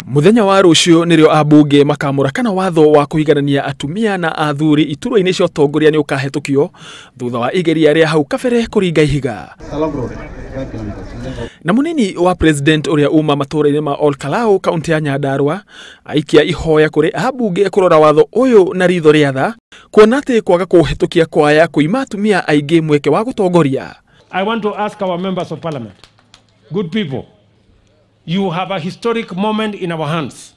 Muthenya wa rucio nirio abunge makamura kana watho wa kuiganania atumia na athuri iturwa-inĩ cia ũtongoria nĩ ũkahetũkio thutha wa igeria rĩa hau kabere kũringa ihiga. Na munini wa president uria uma matũra-inĩ ma Ol Kalou kaunti ya Nyandarua aikia ihoya kũrĩ abunge kũrora watho ũyũ na ritho rĩa tha kuona atĩ kwaga kũhetũkia kwaya kũima atumia aingĩ mweke wa gũtongoria. I want to ask our members of parliament, good people, you have a historic moment in our hands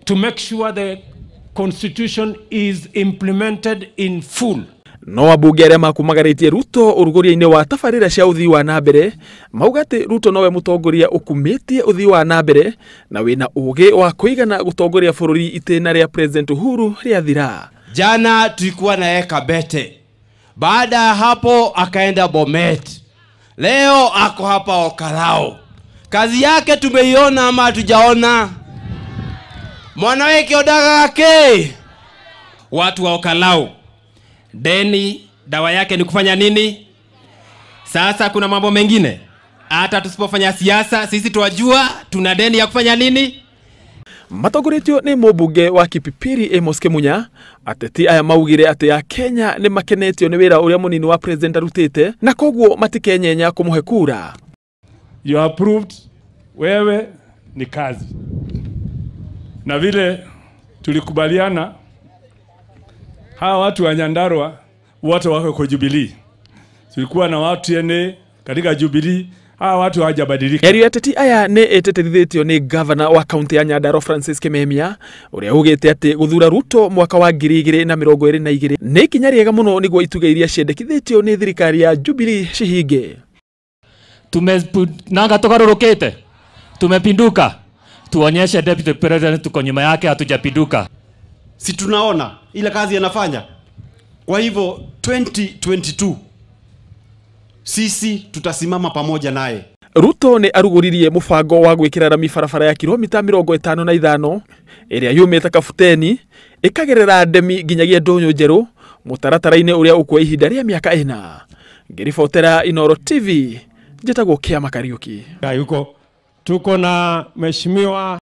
to make sure the constitution is implemented in full. No abunge arĩa makumagarĩtie Ruto ũrugũria-inĩ wa tabarĩra cia ũthii wa na mbere mauga atĩ Ruto nowe mũtongoria ũkumĩtie ũthii wa na mbere na wĩna ũgĩ wa kũigana gũtongoria bũrũri itĩna rĩa President Uhuru rĩathira. Jana tulikuwa na yeye Kabete, baada ya hapo akaenda Bomet, leo ako hapa Ol Kalou. Kazi yake tumeiona ama hatujaona? Mwanaweke odaga ke. Watu wa Ol Kalou, deni dawa yake ni kufanya nini? Sasa kuna mambo mengine, hata tusipofanya siasa sisi tuwajua tuna deni ya kufanya nini? Matongoretio nĩ mũmbunge wa Kipipiri Amos Kimunya, ateti aya maugire atĩ a Kenya nĩ makenetio nĩ wĩra ũrĩa mũnini wa president arutĩte na koguo matikenyenya kũmũhe kura. You approved, wewe ni kazi. Na vile tulikubaliana hawa watu wa Nyandarua wote wako kwa Jubilee. Tulikuwa na watu ene katika Jubilee, hawa watu hawajabadilika. Mĩario ya ateti aya nĩ ĩtĩtĩrithĩtio nĩ gavana wa kaunti ya Nyandarua Francis Kimemia ũrĩa ugĩte atĩ gũthura Ruto mwaka wa 2022 nĩ ikinya rĩega mũno nĩguo itugĩ iria ciendekithĩtio nĩ thirikari ya Jubilee cihinge. Tumenanga tukarurukite, tumepinduka, tuonyeshe deputy president tuko nyuma yake, hatujapinduka. Si tunaona ile kazi anafanya. Kwa hivyo 2022 sisi tutasimama pamoja naye. Ruto nĩ arugũririe mũbango wa gwĩkĩra rami barabara ya kilomita 55 ĩrĩa yumĩte Kabuteni ĩkagerera Ndemi nginyagia Ndũnyũ Njerũ mũtaratara-inĩ ũrĩa ũkuoya ihinda rĩa mĩaka 4. Ngĩribotera Inooro TV njĩtagwo Kĩama Kariũki. Yuko tuko na mheshimiwa.